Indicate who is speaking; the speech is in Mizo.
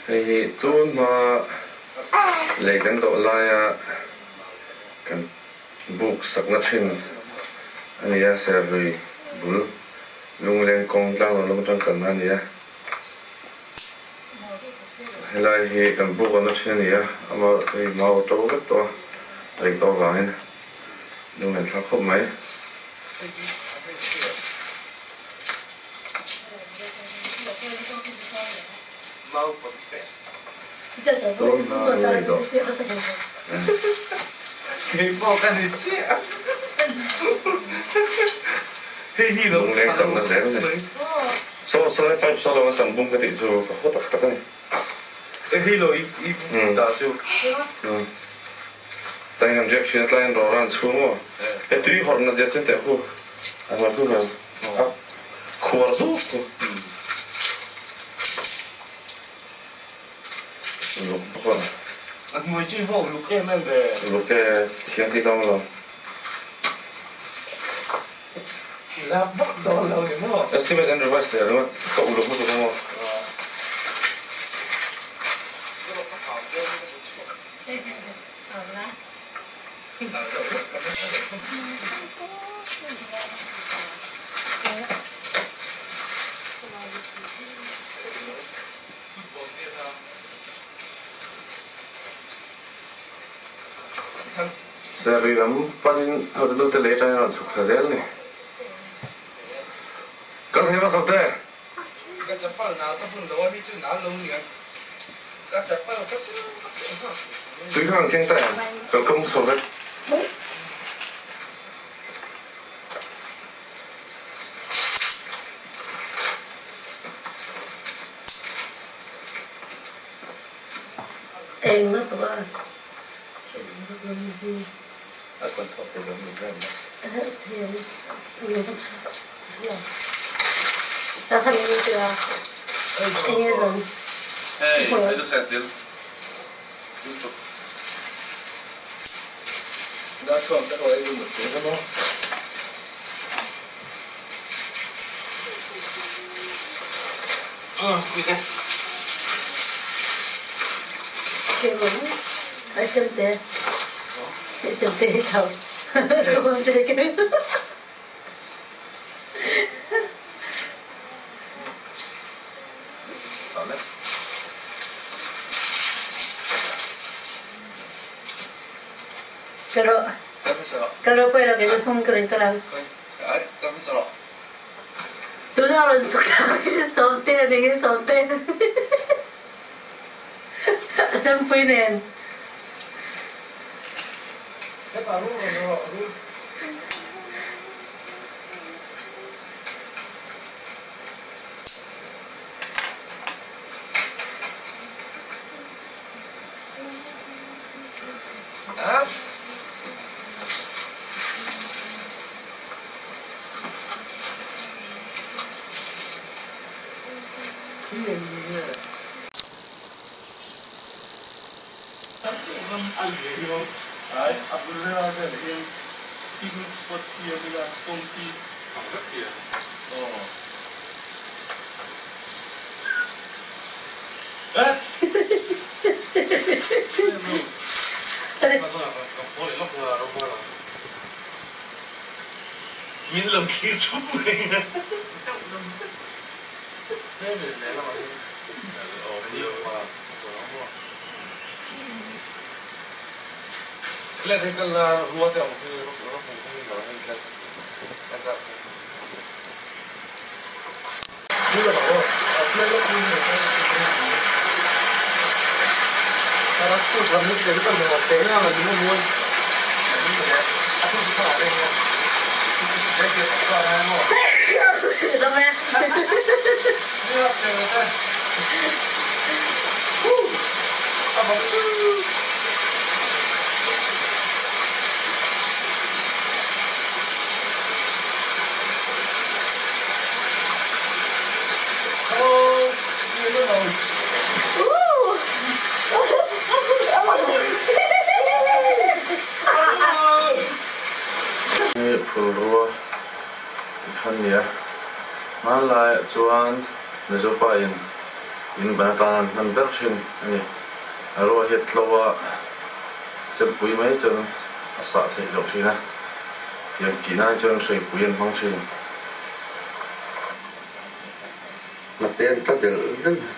Speaker 1: Hei hi tun hma lei kan dawh laia kan buk sakna thin a ni a, Serlui bul Lungleng kawng tlanglawn lam atang kalna a ni a. Helai hi kan buk awmna thin a ni a, ama hei mau a to vek tawh a, rei tawh avangin lunglen thlak khawp mai. Lungleng tamna zel a ni. Saw saw pipe saw lo an bung ka tih chu ka haw tak tak a ni. Tlai an riak thin a, tlai an rawr a an chhung maw? He tui hawrh nat zia chu teh hu a hmar chu hian a khuar zuk chu. Luk bawk a.
Speaker 2: A hnuai chu i va uluk em em ve.
Speaker 1: Uluk e, thiang tih dang lo.
Speaker 2: Lak vak dawn lo ni maw?
Speaker 1: Estimate and revise leh ringawt ka uluk lutuk ang aw. Serri lam panin hotu te lei atangin a rawn chhuk thla zel a ni. Kal thei hmasa te.
Speaker 2: Ka chapal nal ka bun lo a mi chu nal lo niang ka chapal ka chu ka pek nghal
Speaker 1: Tui kha kan keng ta em? Kalkawng chho vek.
Speaker 3: Eng na tawh a. Tuna rawn chhuk thla hi Sawmte a ni hi Sawmte a changpui nen.
Speaker 1: Hi phulrua kha nia. Hmanlaiah chuan Mizopa in. In ban atan an hman ber thin a ni. A rua hi a tlo a, chempui mai chuan a sah theih loh thin a, tiang kih nan chuan hreipui an hmang thin. Hnate an tla delh delh.